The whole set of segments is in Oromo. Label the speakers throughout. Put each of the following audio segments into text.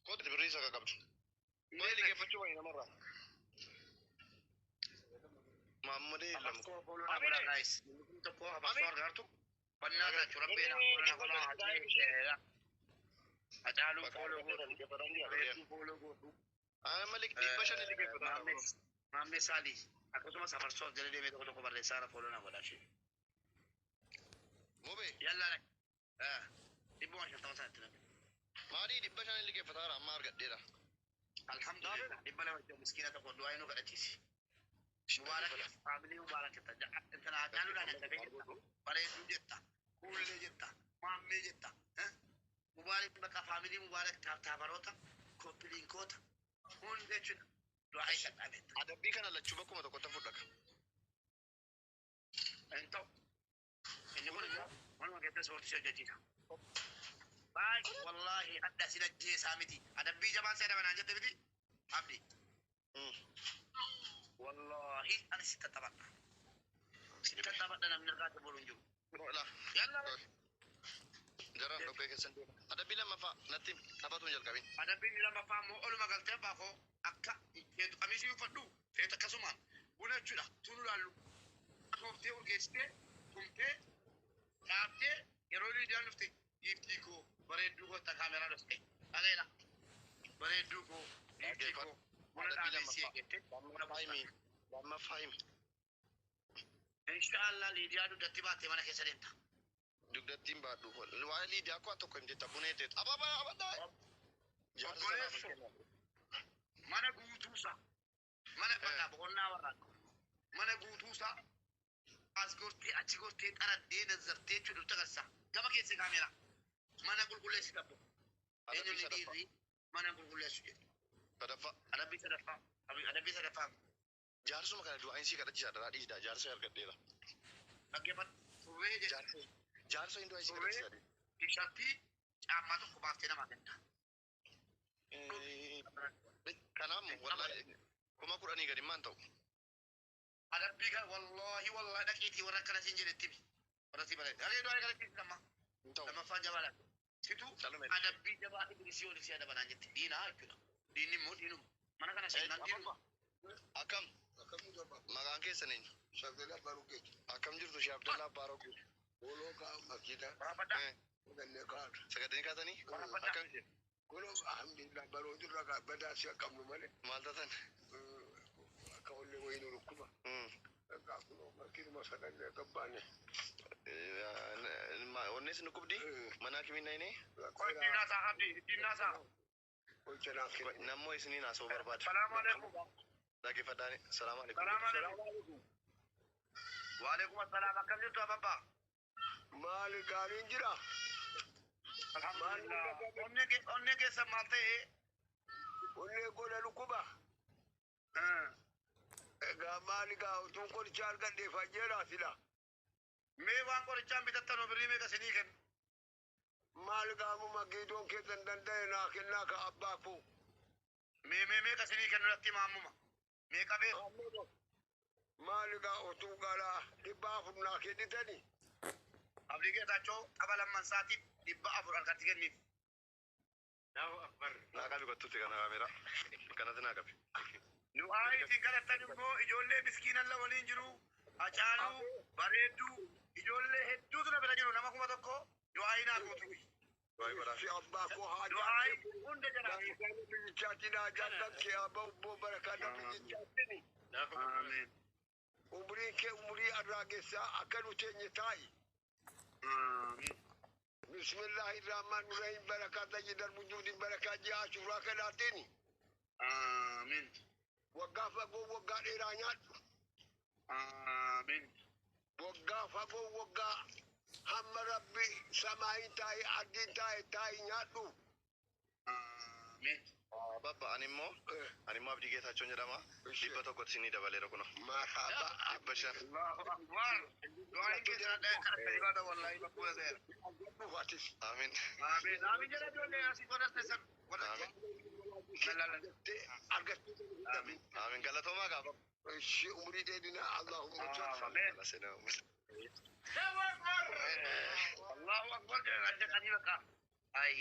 Speaker 1: Kootu birrii isa qabdu. Maal liqeeffachuu wayii namarraa? Maammadee lamu.
Speaker 2: Afarsoo follow na godhaa guys. Namni kun tokko afarsoo argaartu. Bannaa taachuu rabbeena follow na godhaa. Hacaaluu follow godhu. Reetuu follow godhu.
Speaker 1: Amma 500 liqeeffataa.
Speaker 2: Maammee Saalii akkasumas afarsoo jala deemee tokko tokko barreessaa jira follow na godhaa ishee.
Speaker 1: Mubee
Speaker 2: Yallaa 150 isaatti namni.
Speaker 1: Maalii 500 liqeeffataa amma argadheera.
Speaker 2: Alhamdulillah 200 jechuun miskiina tokko du'aa inuu kadhachiisi. Mubaarak family mubaarak jetta. Intala Hacaaluudhaan hangafee jetta. Bareedduu jetta. Kuullee jetta. Maammee jetta. Mubaarak bakka family mubaarak taaparoota koppiliinkoota hunda jechuudha. Du'aa isa dhaabetta.
Speaker 1: Adabbii kana lachuu bakkuma tokkotti fudhaka.
Speaker 2: Hin ta'u. Inni kun immoo manuma keessatti ispoortii si hojjechiisa. Baay'ee wallaahi adda si ajjeesaa miti. Adabbii jabaan si adabanaan jette miti. Abdi. Wallaahi ani sitta taphadha. Sitta taphadha namni irraa bolu hin jiru. Yalla.
Speaker 1: Jaraan dhoqqee keessan deema. Adabbii lammaffaa natti taphatuun jalqabin.
Speaker 2: Adabbiin lammaffaa immoo oluma galtee abbaa koo akka feetu qamisii uffadhu feetu akkasumaan buna jechuudha tunu laallu. Tooftee urgeessitee tumtee dhaaftee yeroo liidiyaan dhufte giiftii koo bareedduu koo ta kaameraa dhufte dhagaila bareedduu koo giiftii koo buna
Speaker 1: Adabbii
Speaker 2: dhaabee si
Speaker 1: lammaffaa.
Speaker 2: eeggette buna
Speaker 1: Lammaffaa himi.
Speaker 2: buusta.
Speaker 1: Lammaffaa himi.
Speaker 2: Inshaallah liidiyaa dugdatti baattee mana keessa deemta.
Speaker 1: Dugdattiin baadhu. Waa'ee Liidiyaa koo tokko himte bunee teet. Ababa abada. Jaarsa sanaaf hin
Speaker 2: Obboleessoo
Speaker 1: kennan.
Speaker 2: mana guutuusaa mana bakka boqonnaa warraaqqa mana guutuusaa as gortee achi gortee xaraddee nazzartee jechuudha dhufte agarsiisa. Gama keessa kaameeraa mana qulqulleessi qabdu.
Speaker 1: Adabbii
Speaker 2: Eenyuun
Speaker 1: sadaffaa.
Speaker 2: dhiirri mana qulqulleessu jedhu.
Speaker 1: Sadaffaa.
Speaker 2: Adabbii sadaffaa. Adabbii sadaffaa.
Speaker 1: Jaarsuma kana du'aan sii kadhachiisa daraa dhiisdaa jaarsa argadheera.
Speaker 2: Dhaggeeffadhu. Surree jechuudha.
Speaker 1: Jaarsa jaarsa hin du'aan sii
Speaker 2: Surree
Speaker 1: kadhachiisa.
Speaker 2: tishartii caammaa tokko baaftee namaa kennita.
Speaker 1: Kanaaf wallahi 10,000 gadi maan ta'u.
Speaker 2: Adabbii kan wallahi wallahi dhaqiitii warra akkana siin jedhetti himi. Warra sii bareeda. Dhagee du'aa kanatti lamma.
Speaker 1: Hin ta'u.
Speaker 2: Lammaffaan jabaadha. Situ
Speaker 1: Callume.
Speaker 2: adabbii jabaa Idrisii ol si adabanaan jette. Diinaa jechuudha. Diinni immoo diinuma. Mana kana seenaan diinuma.
Speaker 1: Akkam maqaan keessan eenyu?
Speaker 3: Shabdala Barugeeti.
Speaker 1: Akkam jirtu Shee Abdallaa Abbaa Roggee?
Speaker 3: Booloo kaa makiina
Speaker 2: Waraabadhaa.
Speaker 3: gannee kaatu.
Speaker 1: Sagadanii kaatanii?
Speaker 2: Waraabadhaa.
Speaker 1: Akkam ishee?
Speaker 3: Kunoo alhamdulillah barootu irra kaa badaa si'a qabnu malee
Speaker 1: Maal taatan?
Speaker 3: akka onnee wayii nu dhukkuba. Egaa kunoo makiinuma sagannee gabbaane.
Speaker 1: Onnees nu qubdi? Mana hakimiin nayinee?
Speaker 2: Qoy ittiin naasaa Abdi ittiin naasaa.
Speaker 3: Qolcha naa kennu.
Speaker 1: Nammoo isiniin haasa'uu barbaada.
Speaker 2: Salaamu alaikum.
Speaker 1: Dhaggeeffadhaani. Salaamu alaikum.
Speaker 2: Salaamu alaikum. Waalaikum assalaam. Akkam jirtu ababbaa?
Speaker 3: Maali gaariin jira?
Speaker 2: Alhamdulillah. Onnee keessan maal ta'e?
Speaker 3: Onnee gola dhukkuba. Egaa maali gaa utuun qoricha argadhee fayyeeraa sila.
Speaker 2: Mee waan qorichaan bitattan birrii meeqa isinii kennu?
Speaker 3: Maali gaamuma giidoon keessan danda'e naa kennaa ka abbaa koo.
Speaker 2: Mee mee meeqa isinii kennu natti hima ammuma? Meeqa beeku?
Speaker 3: Maali gaa utuu gara 400 naa kennitani?
Speaker 2: Abdii Geetaachoo tapha lammansaatiif 400 harkatti kenniif.
Speaker 1: Naa qabi kottuutti kana kaameeraa. Kanatti naa qabi.
Speaker 2: Du'aa isin kadhattan immoo ijoollee miskiinan la waliin jiru. Hacaaluu, bareedduu, ijoollee hedduutu na bira jiru nama 1000 du'aa naa gootu.
Speaker 1: Du'aa godhaa.
Speaker 3: Si abbaa koo haa
Speaker 2: Du'aa
Speaker 3: jaalladhu.
Speaker 2: hunda jalaati.
Speaker 3: Barakaa biyyichaatiin haa jaallan kee abbaa obboo barakaa biyyichaatiin.
Speaker 2: Amiin.
Speaker 3: Umriin kee umurii arraagessaa akka nu teenye taa'i.
Speaker 2: Amiin.
Speaker 3: Bismillaahi rahmaan rahim barakaa tayyidal wujuudi barakaa ji'a ashuuraa kanaatiin.
Speaker 2: Amiin.
Speaker 3: Waggaa fagoo waggaa dheeraa nyaadhu.
Speaker 2: Amiin.
Speaker 3: Waggaa fagoo waggaa hamma rabbi samaayin taa'e ardiin taa'e taa'i nyaadhu.
Speaker 2: Amiin.
Speaker 1: Babba ani immoo Abdii Geetaachoon jedhama. 100 isinii dabaleera kunoo.
Speaker 3: Marhaba.
Speaker 1: 500.
Speaker 2: Allahu akbar. Du'aan keessan adda kadhattanii baata wallahi bakka ta'eera.
Speaker 3: Atis.
Speaker 1: Amiin.
Speaker 2: Amiin. Amiin jedha ijoollee asii godhatte san. Godhatte.
Speaker 3: Argachuu
Speaker 2: Amiin.
Speaker 1: Amiin galatoomaa gaafa.
Speaker 3: Ishee umurii dheedina Allahumma salli.
Speaker 2: Amiin. Allahu akbar jedhan adda qanii bakka. Ay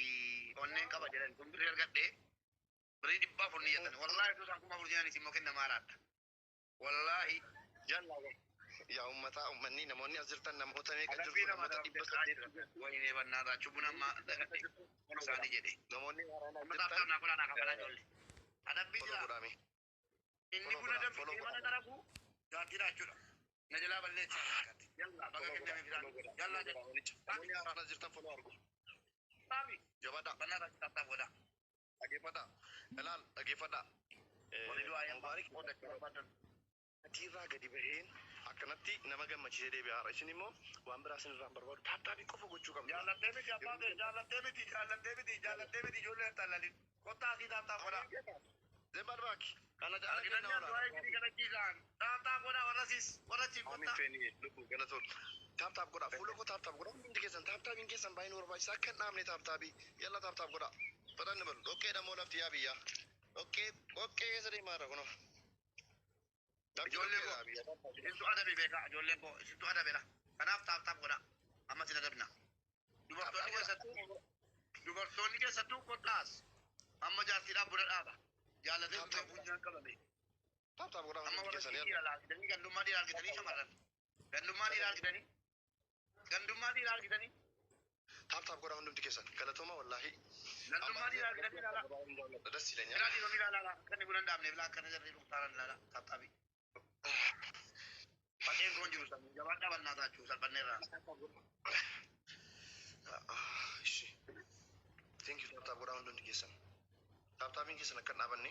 Speaker 2: onneen qaba jedhan kun birrii argadhee. Birrii 400 niyyatan. Wallaahi osoo isaan 4000 jedhan isin immoo kenna maalaadha. Wallaahi.
Speaker 1: Jalla yaa uummataa, uummanni, namoonni as jirtan, namoota meeqa
Speaker 2: Adabbii
Speaker 1: jirtu?
Speaker 2: nama
Speaker 1: Namoota 800.
Speaker 2: Wayinee bannaataa cubbuun amma dagatee isaanii jedhe.
Speaker 1: Namoonni haaraan as
Speaker 2: Ummataaf
Speaker 1: jirtan
Speaker 2: qabnaa godhaa kafalaa ijoollee. Adabbii
Speaker 1: follow
Speaker 2: jira.
Speaker 1: godhaame.
Speaker 2: Inni
Speaker 1: Follow
Speaker 2: buna
Speaker 1: godhaa, follow
Speaker 2: danfisee mana
Speaker 1: godhaa.
Speaker 2: daragu jaartiidha jechuudha. Na jalaa balleessaa fakkaatti. Yallaa baga
Speaker 1: Follow godhaa,
Speaker 2: kenname
Speaker 1: follow
Speaker 2: firaan.
Speaker 1: godhaa.
Speaker 2: Yallaa jedhu.
Speaker 1: Namoonni haaraan as jirtan follow argu.
Speaker 2: Saabi.
Speaker 1: Jabaadhaa.
Speaker 2: Bannaataa tattaaf godhaa.
Speaker 1: Dhaggeeffadhaa. Ilaal, dhaggeeffadhaa.
Speaker 2: Warri du'aa yammaa
Speaker 1: Mubaarik
Speaker 2: qoodachuu barbaadan.
Speaker 1: irraa gadi baheen akkanatti nama gammachiisee deebi'a haara. Isin immoo waan biraa isin irraa hin barbaadu. Tap tapii qofa gochuu qabdu.
Speaker 2: Jaallattee miti abbaa kee, jaallattee miti, jaallattee miti, jaallattee miti, ijoollee tallaalin. Kottaa asii tap tap godhaa.
Speaker 1: Zembal baaki. Kana jaala
Speaker 2: Arginanii
Speaker 1: kenna
Speaker 2: du'aa
Speaker 1: oolaa.
Speaker 2: isinii kadhachiisaan. Tap tap godhaa warra siis warra chiif
Speaker 1: Amiin
Speaker 2: kottaa.
Speaker 1: feeni lubbuu galatoon. Tap tap godhaa. Fuula koo tap tap godhaa. Hundi keessan tap tapiin keessan baay'ee nu barbaachisa. Akka hin dhaabne tap tapii. Yalla, tap tap godhaa. Badhaan balu. Dhoqqee dhammoo lafti yaa biyyaa. Dhoqqee dhoqqee keessa deemaa irra kunoo. Lafti
Speaker 2: Ijoollee
Speaker 1: dhoqqeedha
Speaker 2: koo
Speaker 1: biyya.
Speaker 2: isintu adabe beekaa, ijoolleen koo isintu adabeera. Kanaaf tap tap godhaa. Amma isin adabna.
Speaker 1: Tap
Speaker 2: Dubartoonni
Speaker 1: tap godhaa.
Speaker 2: keessattuu, dubartoonni keessattuu kottaas. Amma jaartiidhaaf buna dhaaba. Jaallatee
Speaker 1: Tap
Speaker 2: dhufee
Speaker 1: tap godhaa.
Speaker 2: funyaan qabame.
Speaker 1: Tap tap godhaa
Speaker 2: Amma
Speaker 1: hundi
Speaker 2: warra
Speaker 1: keessan
Speaker 2: sii
Speaker 1: yalla.
Speaker 2: dhiira laafidanii gandummaa dhiira argitanii shamarran. Gandummaa dhiira argitanii. Gandummaa dhiira argitanii.
Speaker 1: Tap tap godhaa hundumti keessan. Galatooma wallaahi. Amma
Speaker 2: Gandummaa dhiira argitanii ilaala.
Speaker 1: Das ይለኛል።
Speaker 2: Ilaa dhiironni ilaala. Akka inni buna hin dhaabneef ilaa akkana jarri dhuftaaraan ilaala. Tap tapii. Faqeen koon jiru sabni jabaan dhaabannaa taachuu salphanneerraa.
Speaker 1: እሺ thank you. Tap tap godhaa hundumti keessan. Tap tapiin keessan akka hin dhaabanne.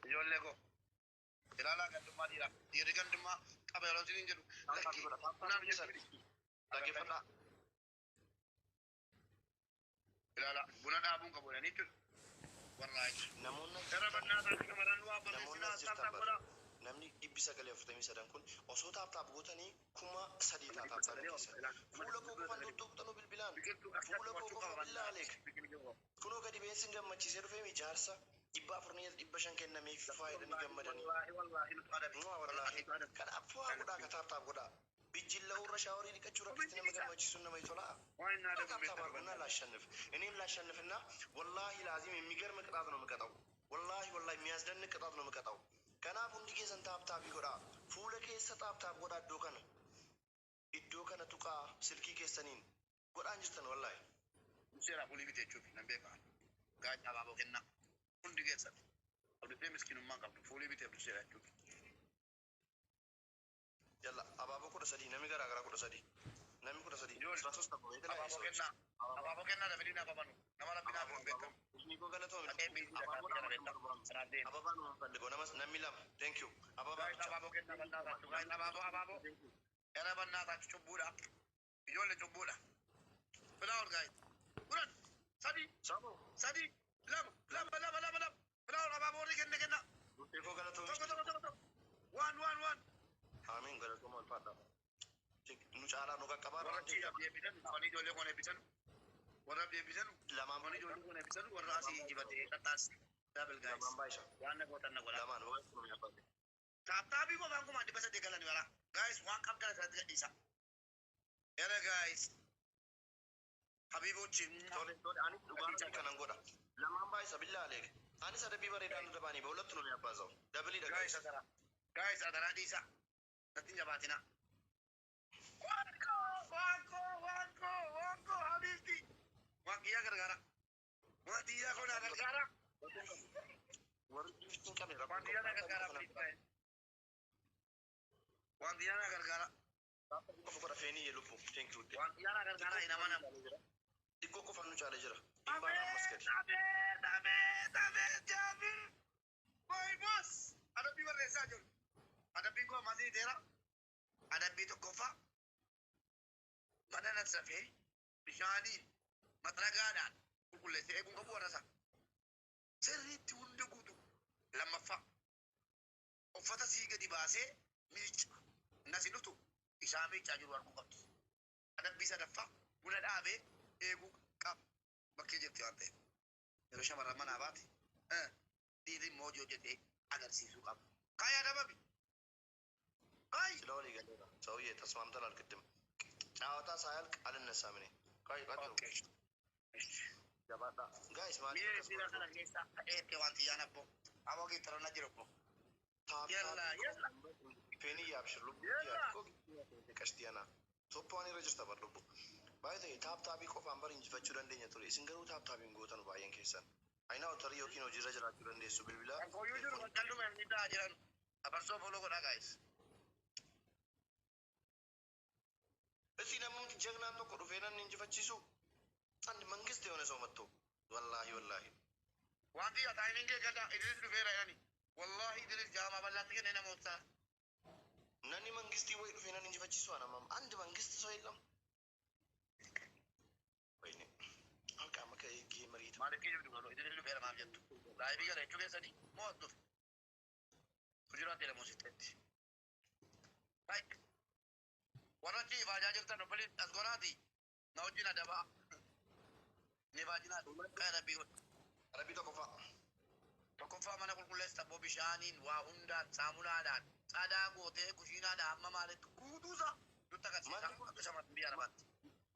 Speaker 2: Ijoollee koo ilaalaa gandummaa dhiiraa. Dhiirri gandummaa qaba yeroo isiniin jedhu
Speaker 1: Tap
Speaker 2: lakki
Speaker 1: tapii godhaa. Tap
Speaker 2: bunaaf
Speaker 1: tapiin keessan
Speaker 2: jechuudha.
Speaker 1: dhaggeeffadhaa.
Speaker 2: Ilaala buna dhaabuun qabu jedhanii jechuudha. Warraa jechuudha.
Speaker 1: Namoonni as
Speaker 2: Gara
Speaker 1: jirtan
Speaker 2: bannaa taachuu shamarran waa
Speaker 1: namoonni
Speaker 2: barreessinaa
Speaker 1: as jirtan
Speaker 2: tap tap
Speaker 1: bar
Speaker 2: godhaa.
Speaker 1: Namni 943 kun osoo tap tap gootanii 3000 ta'a tap tapiin keessan. Fuula koo qofaan tuttuqxanuu bilbilaan.
Speaker 2: Biqiltuu akka
Speaker 1: Fuula koo
Speaker 2: qubachuu
Speaker 1: qofa
Speaker 2: qaba
Speaker 1: billaa
Speaker 2: bannaa.
Speaker 1: aleek.
Speaker 2: Biqiltuu qaba.
Speaker 1: Kunoo gadi ba'een gammachiisee dhufee jaarsa 400 ni 500 kennameef faayidanii gammadanii.
Speaker 2: Wallaahi wallaahi nutu adabe.
Speaker 1: Mwaa
Speaker 2: Warra
Speaker 1: wallaahi.
Speaker 2: asiitu adabe.
Speaker 1: Kanaaf waa godhaa ka tap tap godhaa. Bijjilla'uu irra shaaworii dhiqachuu rakkisti nama gammachiisuun nama tolaa.
Speaker 2: Waan inni adabu
Speaker 1: tap tap
Speaker 2: beektan
Speaker 1: አድርጉና
Speaker 2: bannaa.
Speaker 1: ላሸንፍ፣ እኔም ላሸንፍና ወላሂ ላዚም የሚገርም ቅጣት ነው የምቀጣው። ወላሂ ወላሂ የሚያስደንቅ ቅጣት ነው የምቀጣው። Kanaaf hundi keessan tap tapii godhaa. Fuula keessa tap tap godhaa. Iddoo kana, iddoo kana tuqaa silkii keessaniin godhaan jirtan wallaahi.
Speaker 2: Seera fuulii miti jechuuf nan beeka. Gaaca abaaboo kennaa. Hundi keessan. Abdusee miskinummaa qabdu. Fuulii miti abdusee jechuuf.
Speaker 1: Yalla, abaaboo 13, namni garaa garaa 13, namni 13.
Speaker 2: Ijoollee
Speaker 1: አስራ ሶስት ተብሎ የተለያዩ
Speaker 2: abaaboo
Speaker 1: ሰዎች
Speaker 2: kennaa. Abaaboo kennaa dabalii naaf abanu. Nama rabbi naaf
Speaker 1: abaaboo
Speaker 2: hin beekamu.
Speaker 1: Isni koo galatoome.
Speaker 2: Dhaqee miidhii
Speaker 1: Abaaboo
Speaker 2: dhaqaa kana
Speaker 1: nama
Speaker 2: beektaa.
Speaker 1: barbaadu.
Speaker 2: Sanaan deemi.
Speaker 1: አበባ ነው የምፈልገው። Namni lama, thank you. አበባ
Speaker 2: Gaa'is
Speaker 1: ብቻ
Speaker 2: abaaboo kennaa bannaa taachuu. Gaa'is abaaboo abaaboo. Era bannaa taachuu cubbuudha. Ijoollee cubbuudha. Flower guys. 10, 3,
Speaker 1: Sabo
Speaker 2: 3, 2, 2, 2, 2, 2. Flower abaaboo warri kenne kenna.
Speaker 1: Koo galatoome.
Speaker 2: 1, 1, 1, 1. 1, 1, 1.
Speaker 1: Amiin, galatooma, ulfaadha. Nu caalaa nu qaqqabaa
Speaker 2: Warra
Speaker 1: waan ta'eef.
Speaker 2: chiidhaaf deebisan dhufanii ijoollee koon eebbisan. Warra deebisan
Speaker 1: Lamaan
Speaker 2: dhufanii ijoollee koon eebbisan warra asii injifatee qaxxaas. Double guys.
Speaker 1: Lamaan baay'isa.
Speaker 2: Waan na gootan na godhaa.
Speaker 1: Lamaan waan abbate.
Speaker 2: Tap tapii qofaan 800 galanii wara. Guys, waan qabdan asirratti gadhiisa. Era guys. Habiibochi.
Speaker 1: Tole tole, ani dhugaa kanan godha. Lamaan baay'isa billaa aleek. Anis adabbii bareedaa nu dabaanii በሁለቱ ነው የሚያባዛው። Double dha
Speaker 2: Guys
Speaker 1: guys.
Speaker 2: adaraa. Guys adaraa dhiisa. Natti hin jabaatina. Wankoo wankoo wankoo wankoo habiibti. Waan kiyyaa gargaara. Waan xiyyaa koo naa gargaara.
Speaker 1: Warri giftii hin qabne
Speaker 2: Waan
Speaker 1: rakkoon
Speaker 2: xiyyaa naa
Speaker 1: qabu.
Speaker 2: gargaara please guys. Waan xiyyaa naa gargaara.
Speaker 1: Qofa godha feenii lubbu. Thank you.
Speaker 2: Waan xiyyaa naa gargaara hin amanamu.
Speaker 1: Xiqqoo qofaan nu caalee jira. Dhibbaan ammas
Speaker 2: Abeet
Speaker 1: gadi.
Speaker 2: abeet abeet abeet Jaabir. My boss. Adabbii barreessaa jiru. Adabbiin koo ammasii teera. Adabbii tokkoffaa. Mana nassafee bishaaniin maxragaadhaan qulqulleessee eeguun qabu warra isaa. Sirriitti hundi guutu. Lammaffaa. Uffata sii gadi baasee miicca. Nasi dhuftu isaa miiccaa jiru arguu qabdi. Adabbii sadaffaa buna dhaabee eeguu qaba. Bakkee jirti waan ta'eef. Yeroo shamarran manaa baate dhiirri immoo hojii hojjetee agarsiisuu qaba. Kaay adabami. Kaay.
Speaker 1: ስለ ወሬ ገለጻ ሰውዬ ተስማምተናል። ቅድም ጨዋታ ሳያልቅ አልነሳም እኔ። ቆይ ቀጥሉ።
Speaker 2: Okay.
Speaker 1: Jabaadhaa. Guys, maaliif
Speaker 2: Mi'a
Speaker 1: akkas
Speaker 2: dhiira
Speaker 1: godhatu?
Speaker 2: kana keessaa ka'eette wanti yaan abbo. Aboo gitarana jiru obbo.
Speaker 1: Tap
Speaker 2: Yalla
Speaker 1: taabii
Speaker 2: yalla.
Speaker 1: Feenii yaabshir lubbuu
Speaker 2: Yalla.
Speaker 1: yaabshir qashtiyanaa. Toppaan irra jirta bar lubbu. Baay'ee tap taabii qofaan bar injifachuu dandeenya ture. Isin garuu tap taabiin gootan baay'een keessan. Ayinaa tarii yookiin hojiirra jiraachuu dandeessu bilbila.
Speaker 2: Kan kooyyuu jiru kan calluma inni ta'aa jiran. Abarsoo foloo godhaa guys.
Speaker 1: Isi namni jagnaan tokko dhufee nan injifachiisu. አንድ መንግስት የሆነ ሰው መጥቶ ወላሂ ወላሂ
Speaker 2: Wanti yaa timing eeggadha. Idris dhufeera jedhani. Wallahi Idris jaamaa bal'aatti kennee namoota.
Speaker 1: ነኒ መንግስት ወይ dhufee nan injifachiisu አናማም አንድ መንግስት ሰው የለም። ወይኔ አልቃ መከ መሬት
Speaker 2: Maaliif kijibdu garuu Idris dhufeera maaf jettu? Live gala jechuu keessanii moo as dhufe? Hujuraatti jedhamu sitteetti. Like warra achi ifaajaa jirtan obboleessi as goraati. Na wajjin adabaa. Ni ifaajinaa kan adabbii godhu.
Speaker 1: Rabbi tokkoffaa
Speaker 2: Tokkoffaa mana qulqulleessa abboo bishaaniin waa hundaan saamunaadhaan cadaa gootee kushiinaadhaan hamma maalitti guutuusaa nutti agarsiisa akka shamarran biyya arabaatti.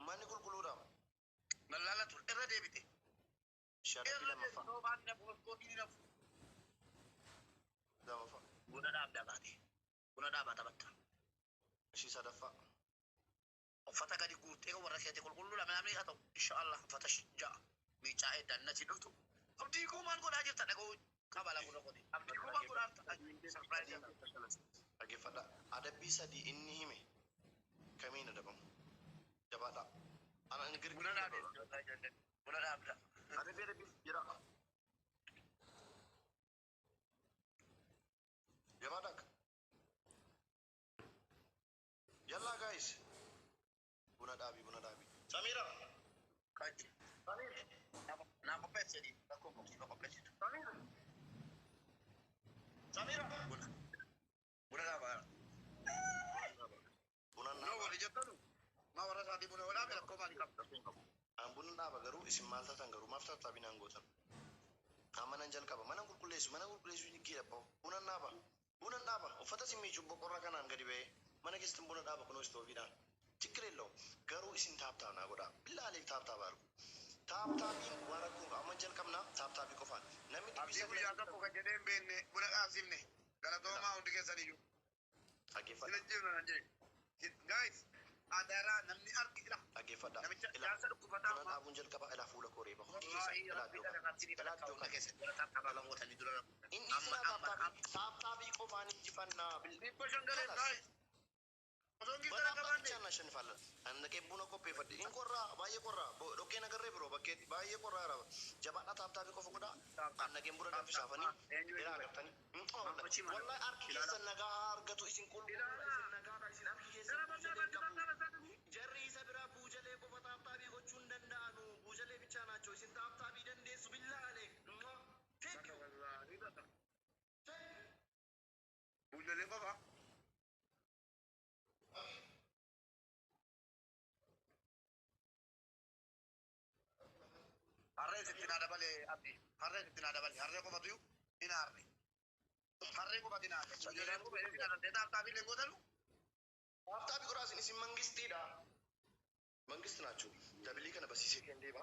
Speaker 1: Manni qulqulluudha.
Speaker 2: Lallaalatu irra deebite.
Speaker 1: Shadabbi
Speaker 2: Irra
Speaker 1: lammaffaa
Speaker 2: deebite soofaan ni nafu maskootiin ni nafu.
Speaker 1: Lammaffaa
Speaker 2: Buna dhaabdaa baate. Buna dhaabaa taphatta.
Speaker 1: Ishii sadaffaa
Speaker 2: Uffata gadi guurtee warra keetii qulqulluu lama namni haa ta'u inshaallah uffata ja'a miicaa eddaan nasi dhuftu. Abdii koo maal godhaa jirta dhaga'uu qaba lafa godhe. Abdii koo maal godhaa jirta surprise.
Speaker 1: Dhaggeeffadha. Adabbii sadii inni hime kamiin adabamu? Jabaadha. Ana inni
Speaker 2: Buna
Speaker 1: girgirri
Speaker 2: dhaabde. Buna dhaabda.
Speaker 1: Adabbii adabbii jira. Jabaadha. Yallaa guys. Buna dhaabi buna dhaabi. Samiira.
Speaker 2: Kaji. Naa qopheesse rakkoo qophiifa qopheessitu.
Speaker 1: Samiira. Samiira.
Speaker 2: Buna. Buna dhaabaa.
Speaker 1: Buna
Speaker 2: Noo
Speaker 1: dhaaba.
Speaker 2: walii jettanu. Maa warra isaatii buna walaabe rakkoo maalii qabda?
Speaker 1: An buna dhaaba garuu isin maal taatan garuu maaf tattaabii naan gootan? Amma nan jalqaba mana qulqulleessu mana qulqulleessu ni dhaabba buna dhaaba buna dhaaba uffata si miicu boqorra kanaan gadi ba'ee mana keessatti buna dhaaba kunoo istoofiidhaan ችግር የለውም garuu isin tap tap naa godhaa billaalee tap tap argu tap tapiin waan rakkoo amma jalqabnaa tap tapii qofaan namni
Speaker 2: Abdii guyyaa tokko kan jedhee hin beekne buna dhaabsifne galatoomaa hundi keessaniyyuu.
Speaker 1: Dhaggeeffadha.
Speaker 2: Sina jibna nan jedhe. Guys, adaraa namni argi jira.
Speaker 1: Dhaggeeffadha.
Speaker 2: Namicha
Speaker 1: Ilaa
Speaker 2: jaarsa dhukkubataa
Speaker 1: buna dhaabuun jalqaba ilaa fuula koo reeba hundi keessan
Speaker 2: Wallahi
Speaker 1: ilaa
Speaker 2: rabbi
Speaker 1: iddoo kana
Speaker 2: dhala sini
Speaker 1: ilaa
Speaker 2: bakka
Speaker 1: iddoo
Speaker 2: hunda
Speaker 1: kana
Speaker 2: keessatti warra taphaa gootanii dura
Speaker 1: inni
Speaker 2: amma
Speaker 1: isinaa
Speaker 2: amma
Speaker 1: tap tapii tap tapii qofaan injifannaa
Speaker 2: 500 galee
Speaker 1: kalas
Speaker 2: guys. Osoo hin
Speaker 1: በጣም
Speaker 2: giftara qabaanne
Speaker 1: ብቻ እናሸንፋለን። Annaqee buna qopheeffadhe in qorraa baay'ee qorraa dhoqqeen agarree biroo bakkeetti baay'ee qorraa raba jabaadhaa tap tapii qofa godhaa annaqeen buna danfisaafanii ilaa agartanii wallahi harki keessan nagaa haa argatu isin qulqulluudha isin nagaadha isin harki keessan buujalee qabu jarri isa biraa buujalee qofa tap tapii gochuu hin danda'anu buujalee ብቻ ናቸው isin tap tapii dandeessu billaalee. Thank you.
Speaker 2: Buujalee qofa. Harree sitti naa dabale abdi. Harree sitti naa dabale. Harree qofatu hin harre. Harree qofatu hin harre. Buujalee qofa hin harre. Tap tapii illee gootanu.
Speaker 1: Tap tapii godhaa isin isin mangistiidha. መንግስት ናችሁ። Double kana basiisee kan deema.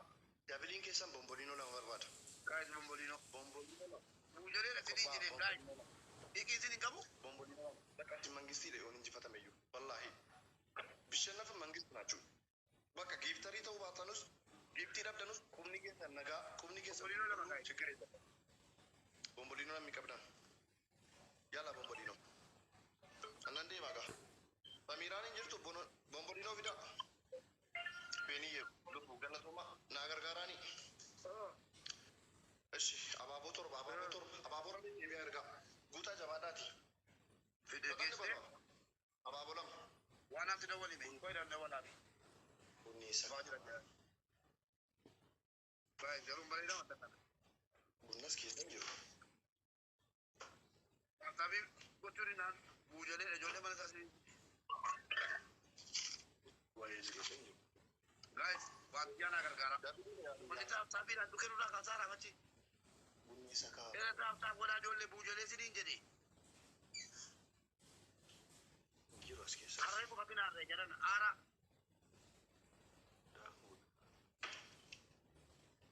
Speaker 1: Doubleiin keessan bomboliinoo lama barbaada.
Speaker 2: Guys bomboliinoo.
Speaker 1: Bomboliinoo lama.
Speaker 2: Buujalee dha sidii
Speaker 1: Qophaa'a
Speaker 2: jedhee guys.
Speaker 1: bomboliinoo lama.
Speaker 2: Hiikii isin hin qabu.
Speaker 1: Bomboliinoo lama. Bakka isin mangistiidha yoon injifatame iyyuu. Wallaahi. Bishannafa መንግስት ናችሁ። Bakka gifterii ta'uu baatanus giftii dhabdanus qubni keessan nagaa qubni keessan
Speaker 2: Bomboliinoo lama guys.
Speaker 1: ችግር የለም። Bomboliinoo lammi qabdan. Yalla bomboliinoo. Annan deemaa gaa. Samiiraan hin jirtu bomboliinoo fidaa. Beeniyye lubbu galatooma naa gargaaraani. እሺ abaaboo torba abaaboo torba abaaboo rabbi deebi'aa ergaa guutaa jabaadhaati.
Speaker 2: Fide
Speaker 1: Maqaan
Speaker 2: geessee
Speaker 1: dabalaa abaaboo lama.
Speaker 2: waan ati dawwalime. Qoy dawwalaafi.
Speaker 1: Bunni eessa
Speaker 2: Waa jira jira. Guys garuu bareedaa wanta kana.
Speaker 1: Bunnas keessa hin jiru.
Speaker 2: Tap tapii gochuun naan buujalee ijoollee mana isaa
Speaker 1: Waa'ee keessa hin jiru.
Speaker 2: Guys waan naa gargaara. Wanti tap tapiidhaan dhukkee nurraa kaasaa raamachi.
Speaker 1: Bunni eessa kaa
Speaker 2: Era tap tap godhaa ijoollee buujalee siniin jedhe.
Speaker 1: Jiru as keessa.
Speaker 2: Harree qofatu hin harree jedhan aara.
Speaker 1: Daakuu.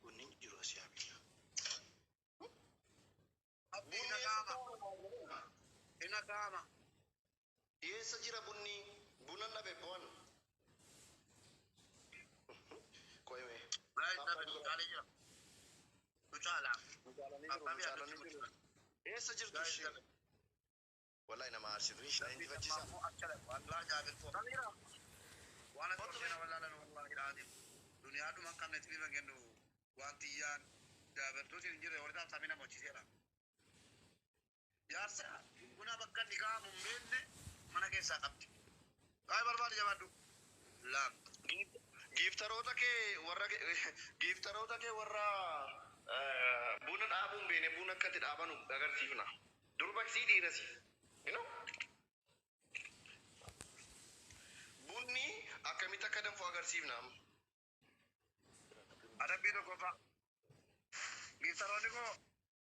Speaker 1: Bunni hin jiru.
Speaker 2: Buna kaama.
Speaker 1: Eessa jira bunni? Buna dhabe bu'an. Qoyme.
Speaker 2: Guys, dhabe nucaalee jira. Nucaala. Abbaa biyyaa nuti.
Speaker 1: Eessa jirtu
Speaker 2: Guys,
Speaker 1: ishee?
Speaker 2: dhabe.
Speaker 1: Wallahi nama aarsitu. Ishee injifachiisa.
Speaker 2: Wallah Jaabir koo. Waan as qorteena wallaalan wallahi dhaadim. Duniyaadhuma hin qabne tilima kennu waan tiyyaan jaabertuutiin hin jirre warri taabsaamii nama hojjiseera. Jaarsa buna bakka inni kaa'amu hin beekne mana keessaa qabdi. Qaayee barbaadu jabaadhu. Laam.
Speaker 1: Giiftaroota kee warra giiftaroota kee warra buna dhaabuu hin beekne buna akkatti dhaabanu agarsiifna. Durba sii dhiirasi. You know? Bunni akkamitti akka danfu agarsiifna.
Speaker 2: Adabbii tokko fa'a. Giiftaroonni koo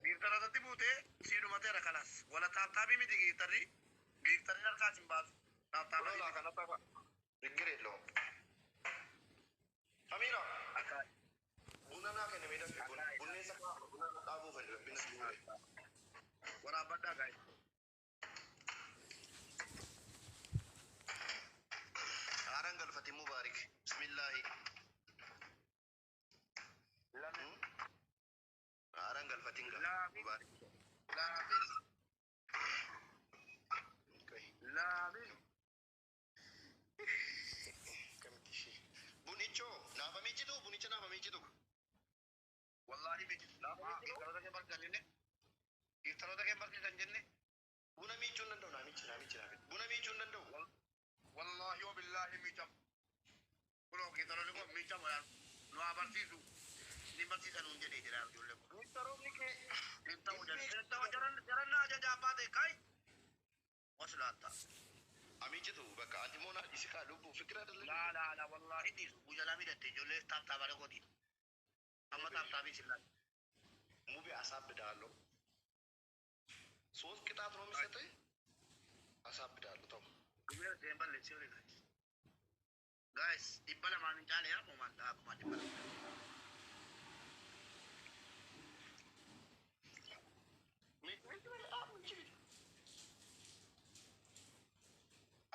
Speaker 2: giiftarootatti buutee sii dhumateera kalaas. Wala taabtaabii miti giiftarri. Giiftarri harkaas hin baasu. Taabtaabanii
Speaker 1: Lola
Speaker 2: miti.
Speaker 1: kanatti hafa. ችግር የለውም። Amira,
Speaker 2: Akka
Speaker 1: buna naa kenne mee danfi buna. Bunni isa kaa'ama. Buna dhaabuu fedhe rabbina si godhe.
Speaker 2: Waraabbadhaa gaa'e.
Speaker 1: Haaraan galfati mubaarik. Bismillaahi.
Speaker 2: Lame.
Speaker 1: Haaraan galfatiin gal.
Speaker 2: Laamin.
Speaker 1: Mubaarik.
Speaker 2: Laamin. Laamin.
Speaker 1: Akkamitti ishee. Bunichoo naafa miiccitu bunicha naafa miiccitu.
Speaker 2: Wallaahi miti. Giiftaroota kee barsiisan jenne. Giiftaroota kee barsiisan jenne.
Speaker 1: Buna miiccuu hin danda'u naa miicci naa miicci naa miicci. Buna miiccuu hin danda'u.
Speaker 2: Wallaahi yoo billaahi miicamu. Kunoo giiftaroonni kun miicamu yaa nu haa barsiisu. Ni barsiisa nuun jedhee jira ijoollee kun.
Speaker 1: Giiftaroonni kee.
Speaker 2: Hin ta'u jedhe. Hin ta'u jaran jaran ajaja abbaa ta'e kai. Waslaatta.
Speaker 1: Amiicitu bakka ati moo naa dhisi kaa lubbuu fikira dalagee.
Speaker 2: Laa laa laa wallaahi dhiisu. Gujalaa miidhatte ijoollee taaptaabaa kooti. Amma taaptaabii sillaa.
Speaker 1: ሙቤ አሳብዳለሁ። ሶስት ቅጣት ነው የሚሰጠኝ። አሳብዳለሁ። ተው
Speaker 2: Gumee seen balleessee olii guys. Guys 200 hin caale yaa moomaan akkuma 200.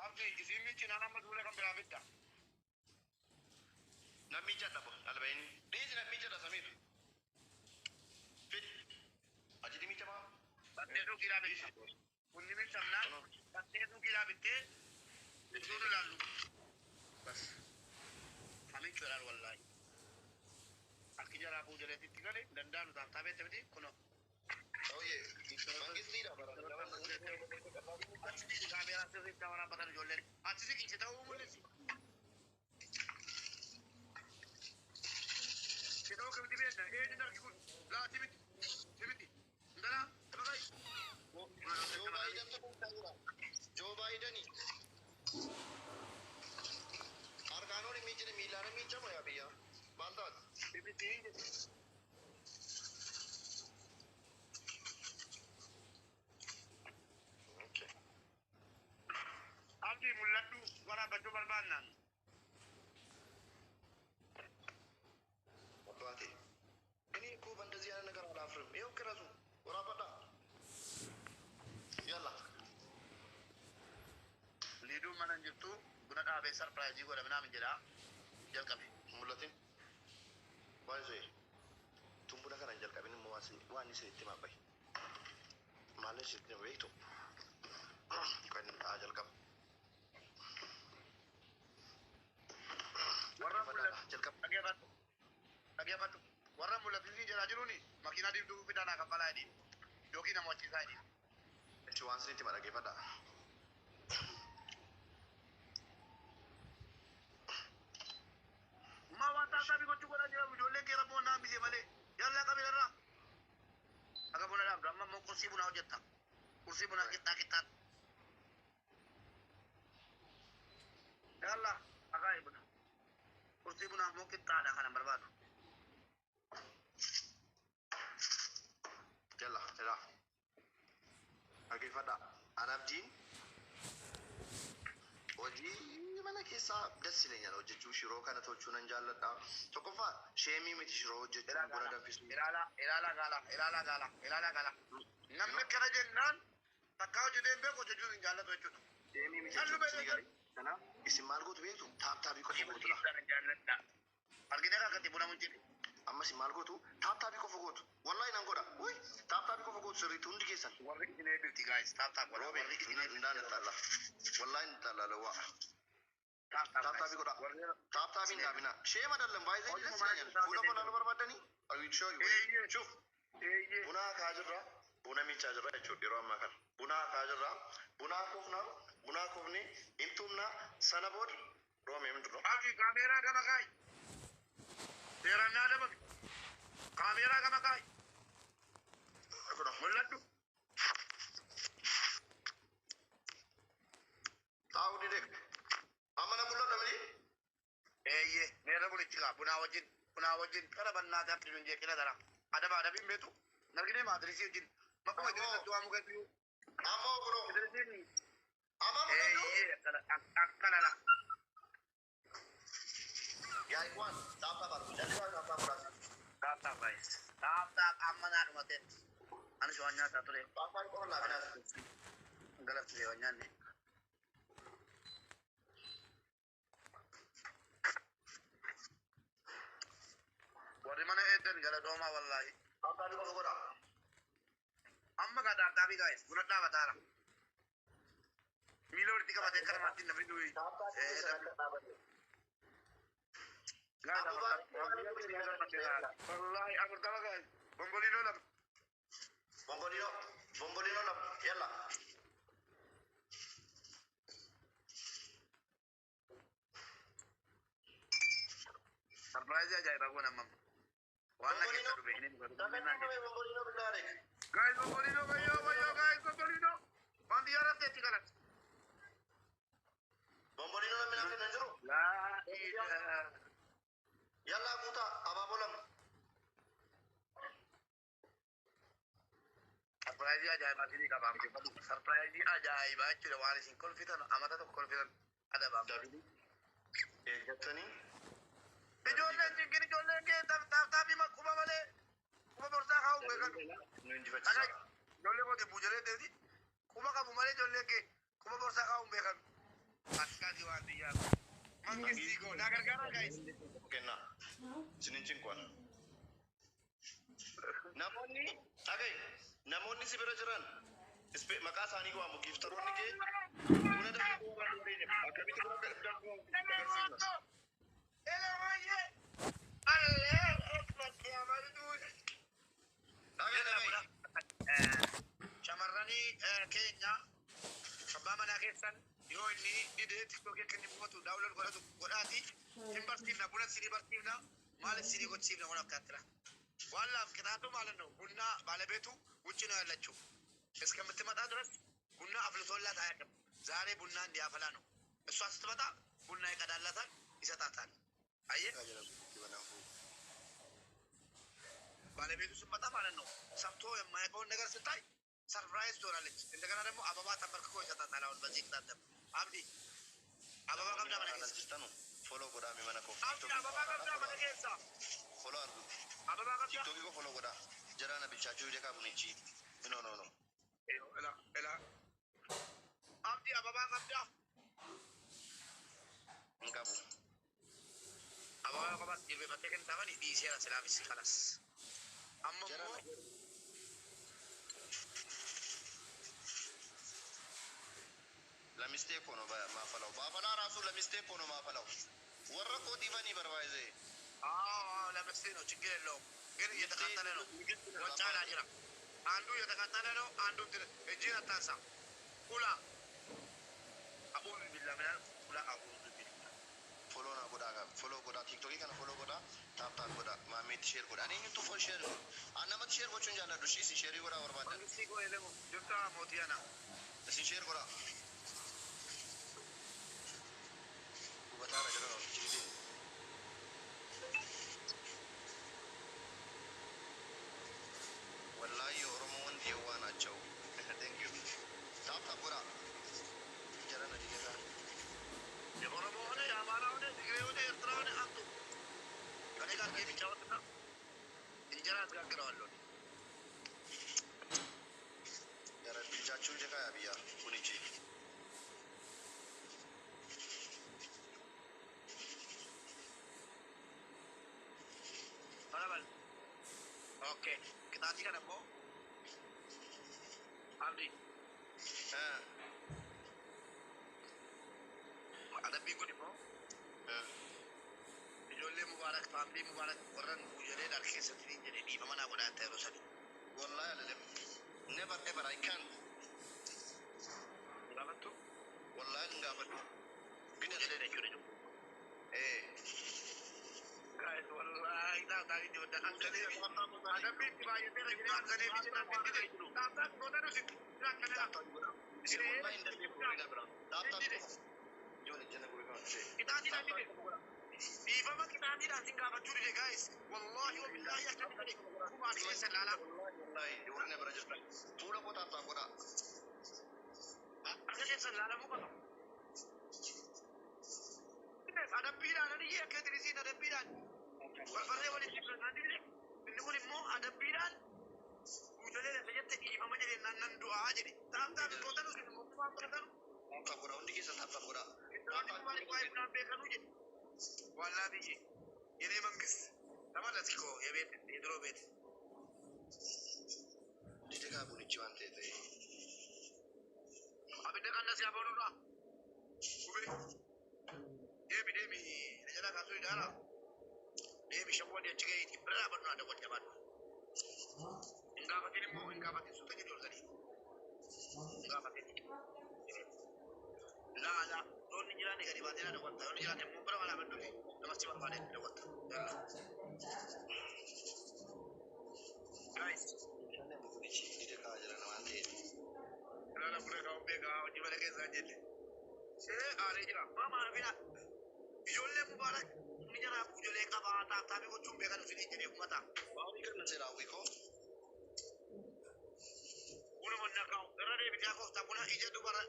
Speaker 2: Abdi isin miichinaan amma duula kan biraa fidda.
Speaker 1: Namicha dhabo albayni dhiisi namicha dha Samiir. Fid ajiji miicamaa.
Speaker 2: Baddeetuu kiilaa bitta. Bunni miicamnaan baddeetuu kiilaa bittee isuun ilaallu. Bas. Hamichu ilaal wallaahi. Akki jalaa buujaleetitti gale danda'anu taaftaa beekte miti kunoo.
Speaker 1: ሰውዬ መንግስት
Speaker 2: Achi siqi kaameeraa sirriitti waraabatan ijoolleen. Achi siqi si ta'uu mul'isi. Si ta'uu akkamitti beekna? Eenyu dargi kun? Laa si miti. Si miti. Intalaa maqaa.
Speaker 1: ጆ ባይደን ጆ ባይደን harkaan miicine miilaan miicamu yaa biyya maal taate
Speaker 2: Si miti hin jedhe. Abdii mul'adhu waraabbachuu barbaannaan.
Speaker 1: አባቴ እኔ እኮ በእንደዚህ አይነት ነገር አላፍርም። ይኸው ቅረጹ ወራበዳ ያላ
Speaker 2: Liiduun mana hin jirtu buna dhaabee sarpiraayizii godha minaamin jedhaa jalqabe.
Speaker 1: ሙለትን ባይዘ ቱምቡና ከናን jalqabin immoo waan isinitti himaa bahi maalin isinitti hima beektu kan haa jalqaba
Speaker 2: Warra mul'atu
Speaker 1: jalqaba
Speaker 2: dhaggeeffadhu. Dhaggeeffadhu. Warra mul'atu isin jedhaa jiruuni makiinaa diimtuu fidaa naa kaffalaa jedhiin yookiin nama wachiisaa jedhiin.
Speaker 1: Ichi waan isinitti hima dhaggeeffadhaa.
Speaker 2: Maa waan taasifamii gochuu godhaa jiramu ijoolleen kee rabboon naa hambisee malee yallaa qabilarraa. Akka buna dhaabdu amma immoo qursii bunaa hojjetta. Qursii bunaa qixxaa qixxaat. Yallaa akaayii buna. Qursii bunaa immoo qixxaadha kanan barbaadu.
Speaker 1: Jalla jala dhaggeeffadhaa. Ani abdiin hojii mana keessaa das ይለኛል hojjechuu shiroo kana tolchuu nan jaalladha. Tokkoffaa sheemii miti shiroo hojjechuun buna danfisuu.
Speaker 2: Ilaalaa ilaalaa gaala ilaalaa gaala ilaalaa gaala. Namni akkana jennaan Takkaa hojjetee hin beeku hojjechuu hin jaallatu jechuudha.
Speaker 1: Deemii miti
Speaker 2: Callu
Speaker 1: jechuudha.
Speaker 2: beeku.
Speaker 1: Sii galee. Kanaaf isin maal gootu beektu? Tap tapii qofa gootu la.
Speaker 2: Jaalladha. Argitee kakatti buna mun jedhe.
Speaker 1: Ammas maal gootu? Tap tapii qofa gootu. Wallahi nan godha. Uy, tap tapii qofa gootu sirriitti hundi keessan.
Speaker 2: Warri isin eebbifti guys. Tap tap godha.
Speaker 1: Roobe
Speaker 2: Warri isin eebbifti.
Speaker 1: እንዳንጣላ ወላሂ እንጣላለን። ዋ
Speaker 2: Tap tap
Speaker 1: tap
Speaker 2: guys.
Speaker 1: Tapii godha.
Speaker 2: Warri
Speaker 1: Tap tapii hin dhaabina. Sheema dallan baay'ee
Speaker 2: Hojii
Speaker 1: ደስ
Speaker 2: mana
Speaker 1: ይለኛል።
Speaker 2: keessaa
Speaker 1: Fuula koo
Speaker 2: hojjetee
Speaker 1: laaluu barbaadanii? I will show you.
Speaker 2: Eeyyee.
Speaker 1: Shuf.
Speaker 2: Eeyyee.
Speaker 1: Buna kaa jirra. Buna miicaa jirra jechuudha yeroo ammaa kana. Buna kaa jirra. Buna koofna. Buna koofne hin tumna sana booda roome ምንድን ነው?
Speaker 2: Abdi kaameeraa gama kaayi. Seeraan naa dabami. Kaameeraa gama kaayi. Mul'adhu.
Speaker 1: Taa'uu dide. Amma na mul'ata miti?
Speaker 2: Eeyyee. Meera bunichi kaa bunaa wajjin bunaa wajjin qara bannaa taphni nun jeeqina dara. Adaba adabiin beetu. Narginee maadirisii wajjin. Makuma Idris natti waamu keessu.
Speaker 1: Ammoo kunoo.
Speaker 2: Idrisiin.
Speaker 1: Amma mul'atu?
Speaker 2: Eeyyee akkana la.
Speaker 1: Yaa ikhwan, tap tap argu. Jalli tap tap godhaa.
Speaker 2: Tap tap guys. Tap tap amma naa dhumate. Anis waan nyaataa ture.
Speaker 1: Tap tap qofa laafinaas.
Speaker 2: Galatti waan nyaanne. Warri mana eeddan galatoomaa wallaahi.
Speaker 1: Tap tapii qofa godhaa.
Speaker 2: Amma gaa tap tapii guys. Buna dhaabataara. Miila walitti qabatee kana maatti namni du'i.
Speaker 1: Tap tapii keessan akka dhaabanne.
Speaker 2: Wallaahi 40 guys. Bomboliinoo lama.
Speaker 1: Bombolino, bombolino lama. Yalla.
Speaker 2: Surprise ajaa'ibaa goona amma. Waan na keessa dhufe hin
Speaker 1: Bombolino, bombolino billahi.
Speaker 2: Guys, bombolino, wayyoo, wayyoo, guys, bombolino. Waan xiyyaara ta'etti galatti.
Speaker 1: Bombolino namni naaf hin jiru.
Speaker 2: Laa ilaaha.
Speaker 1: Yalla guutaa abaaboo lama.
Speaker 2: Surprise ajaa'ibaa isinii qaba. Surprise ajaa'ibaa jechuudha waan isin kolfitan amata tokko kolfitan adabaa.
Speaker 1: Eeggatanii.
Speaker 2: Ijoolleen cinqin ijoolleen kee taapii quba malee quba borsaa kaa'u beekan.
Speaker 1: Nu injifachiisa.
Speaker 2: Ijoollee kooti buujalee teeti quba qabu malee ijoolleen kee quba borsaa kaa'u beekan. Akkaati waan biyyaa. Mangistii koo naa gargaara guys.
Speaker 1: Kennaa. Isinin cinquwan. Namoonni dhaga'i. Namoonni si bira jiran maqaa isaanii waamu giftaroonni kee buna danfuu waan dandeenye akkamitti buna danfuu agarsiifna. Dhaga'i dhaga'i.
Speaker 2: Shamarranii keenya abbaa manaa keessan yoo inni didee tiktookii akka inni buufatu download godhatu godhaati hin barsiifna buna isinii barsiifna maal isinii gochisiifna waan akkaatira waan laaf ቅጣቱ ማለት ነው። ቡና ባለቤቱ ውጭ ነው ያለችው እስከምትመጣ ድረስ ቡና አፍልቶላት አያውቅም። ዛሬ ቡና እንዲያፈላ ነው። እሷ ስትመጣ ቡና ይቀዳላታል፣ ይሰጣታል። አየህ ባለቤቱ ስትመጣ ማለት ነው ሰምቶ የማያውቀውን ነገር ስታይ surprise ትሆናለች። እንደገና ደግሞ አበባ ተንበርክኮ ይሰጣታል። አሁን በዚህ ቅጣት ደግሞ አብዲ አበባ qabda mana keessa.
Speaker 1: Jirtanu follow godhaa mi mana koo.
Speaker 2: አብዲ አበባ qabda mana keessa.
Speaker 1: Follow argu.
Speaker 2: አበባ qabda.
Speaker 1: Tiktookii koo follow godhaa. Jara na bilchaachuu dide bunichi. No no no.
Speaker 2: Ela ela አብዲ አበባ qabda.
Speaker 1: Hin qabu.
Speaker 2: አበባ qabat jilbeeffattee kennitaa dhiiseera silaafis kalas. Amma
Speaker 1: Jara
Speaker 2: immoo
Speaker 1: ለሚስቴ እኮ ነው ማፈላው። ባፈላ ራሱ ለሚስቴ እኮ ነው ማፈላው። warra kootiifanii barbaayise.
Speaker 2: አዎ ለሚስቴ ነው፣ ችግር የለውም። ግን እየተቃጠለ ነው። ወጫላ ጅራ አንዱ እየተቃጠለ ነው። አንዱ እንትን እጅን አታንሳ። ቁላ አዑዙ ቢላ ምን ቁላ አዑዙ ቢላ
Speaker 1: Follow na godhaa qaba. Follow godhaa. Tiktookii kana follow godhaa. Tap tap godhaa. Maammeetti share godhaa. Ani eenyutu follow share godhu? An namatti share gochuun jaalladhu. Isin share godhaa barbaadan.
Speaker 2: መንግስቲ ኮ የለሙ ጅርታ ሞቲያና
Speaker 1: Isin share godhaa. Hubataara jira jirti. Wallaahi Oromoo ወንድ የዋ ናቸው። Thank you. Tap tap godhaa. Jara na digetaa.
Speaker 2: የኦሮሞ ሆነ የአማራ ሆነ ትግሬ ሆነ ኤርትራ ሆነ አምጡ። ከኔ ጋር የሚጫወትና እንጀራ አስጋግረዋለሁ።
Speaker 1: Jara bilchaachuu Gammachuu ija kaayaa biyyaa bunichi.
Speaker 2: Tola. Okay. Qixaatii kana immoo Abdi, adabbiin kun immoo ijoollee Mubaarak, family Mubaarak warran guujalee keessatti ni jedhee dhiifama naa godhaa ta'e yeroo sadi.
Speaker 1: Wallahi alalem. Never ever I can't.
Speaker 2: Gaafattu?
Speaker 1: Wallahi hin gaafadhu.
Speaker 2: Guujalee jechuudha.
Speaker 1: Eh.
Speaker 2: Guys, wallahi tap tap inni wadda akkanee adabbiin itti baay'atee jira akkanee fi jedhan itti tap tap goota nuti akkanee.
Speaker 1: Isin wallahi hin dandeenye fuulina bira. Tap tap qofa. Ijoollee jana gurguruu kana ishee.
Speaker 2: Qixaatiin dide. Dhiifama qixaatiidhaan sin gaafachuu dide, guys. Wallahi wa billahi akkana ta'e. Kumaan keessa ilaalaa.
Speaker 1: Wallahi warri na bira jirtan. Fuula koo tap tap godhaa.
Speaker 2: Akka keessa ilaalamuu qaba. Adabbiidhaan ani akka Idrisiin adabbiidhaan barbarree walitti ibsan dide. Inni kun immoo adabbiidhaan guutalee lafa jette dhiifama jedhe nan du'aa jedhe. Tap tap goota nuti immoo kumaan baratanu.
Speaker 1: Tap tap godhaa, hundi keessan tap tap godhaa.
Speaker 2: Intalonni kumaan waa'ee bunaan beekanuu jedhe. ዋላ ብዬ የኔ መንግስት ተመለስክ እኮ የቤት የድሮ ቤት።
Speaker 1: Dide kaa bunichi waan ta'e ta'e.
Speaker 2: Abidda ቀነስ ያበኑራ ጉቤ deemi deemi na jala kaasuu ilaala deemi shawwan achi gahiiti bira dhaabannu adda wal jabaadhu hin gaafatin immoo hin gaafatin suuta jedhu oltanii hin gaafatin laa laa loonni jiraanne gadi baatee na dawwatta loonni jiraanne immoo bira dhaabannu nama si barbaade dawwatta yalla guys.
Speaker 1: Bunichi dide kaa jiran waan ta'eef.
Speaker 2: Ilaala buna kaa'uun beekaa hojii mana keessaa jenne. See aaree jira. Maama arfina. Ijoollee Mubaarak ni jara ijoollee qabaa tap tap gochuun beekan isin jedhee uummata.
Speaker 1: Waawii kana seera hawwii koo.
Speaker 2: Buna manna kaa'u. Irra deebitee kooftaa buna ija dubara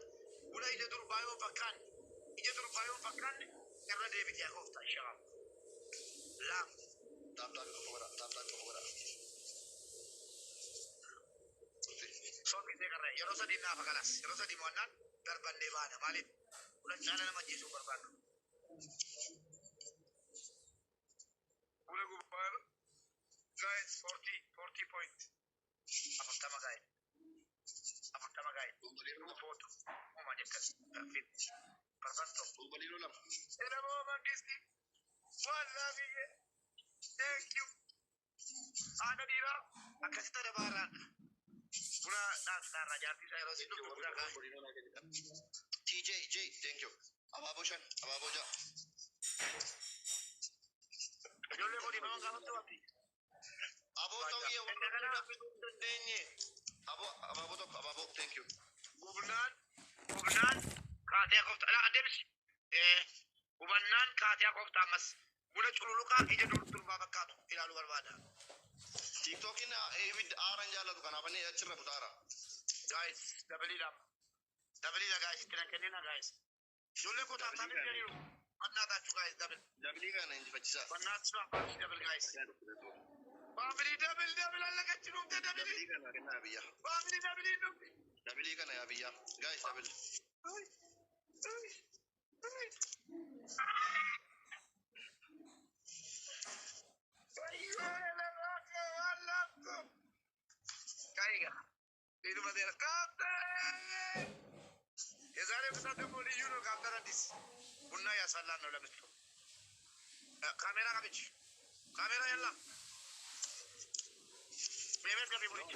Speaker 2: buna ija durbaa yoo fakkaan ija durbaa yoo fakkaan irra deebitee kooftaa inshallah. Laam.
Speaker 1: Tap tap qofa godhaa. Tap tap qofa godhaa.
Speaker 2: Soon gisee qarree yeroo sadii naafa kalas yeroo sadii mo'annaan darbannee baana maaliif buna caala nama ajjeesuu barbaadu. Buna gubbaa guys 40 40 point 40 guys 40 guys footu uuma jettan perfecto.
Speaker 1: Obboleeroo lama.
Speaker 2: Elamo mangisti wallaa biyye thank you haadha dhiiraa akkasitti adabaarraan buna dhaabsaarraa jaartii isaa yeroo siin dhuftu buna kaa'e.
Speaker 1: TJ J, thank you. Abaaboo shan, abaaboo ja'a.
Speaker 2: Ijoollee koo dhiifama gaafattu abdi.
Speaker 1: Aboo ta'uu warra danfisuu hin dandeenye. Aboo abaaboo tokko abaaboo, thank you.
Speaker 2: Gubnaan gubnaan kaatee koofta alaa adeemsi. Hubannaan kaatee koofta ammas buna cululuqaa ija durbaa fakkaatu ilaaluu barbaada.
Speaker 1: TikTokin ibidda aaran jaallatu kanaaf inni achirra kutaara.
Speaker 2: Guys, dabaliidha. Dabaliidha guys, itti nan kennina guys. Ijoollee koo tap tap jedhaniiru. Bannaataachuu guys double.
Speaker 1: Double kana injifachiisaa.
Speaker 2: Bannaachuu afaan double guys. Family double double allaqachi dhufte double.
Speaker 1: Double kana kennaa biyya.
Speaker 2: Family double dhufte.
Speaker 1: Double kana yaa biyya. Guys, double.
Speaker 2: Ay, ay, ay. Ayyoo, lalaako, alaako. Kaiga. ሌሉ ካፕቴን የዛሬው ቅጣት ደግሞ ልዩ ነው። ካፕቴን አዲስ ቡና እያስፈላን ነው። ለምስሉ ካሜራ ቀብች ካሜራ የላ ቤቤት ገቢ ቡልች